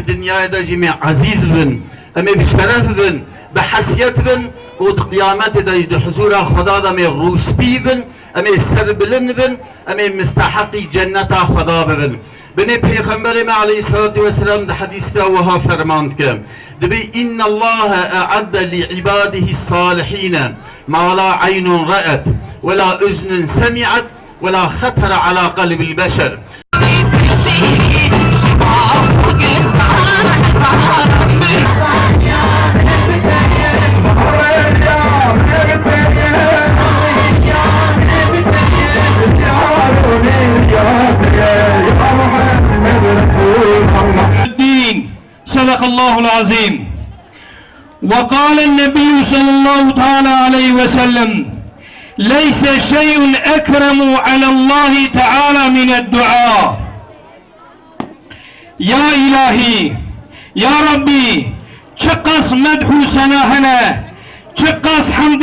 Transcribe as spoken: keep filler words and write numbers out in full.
Dinyayê de jî em ê ezîz bin, em ê bi şeref bin, bi hesiyet bin û di qiyametê de jî di huzûra Xweda de em ê rûspî bin, em ê serbilind bin, em ê misteheqî cenneta Xweda bibin. Binê Pêxemberê me aleyhissalatu vesselam di hedîs de wiha ferman dike. Dibê, "İnnallaha e'adde li ibadihi salihine ma la aynun ra'et ve la uznun semi'et ve la khatara ala kalbil beşer." الدين. صدق الله العظيم. وقال النبي صلى الله تعالى عليه وسلم: "ليس شيء أكرم على الله تعالى من الدعاء." Ya îlahî, ya Rabbî, çiqas medh û sena hene, çiqas hemd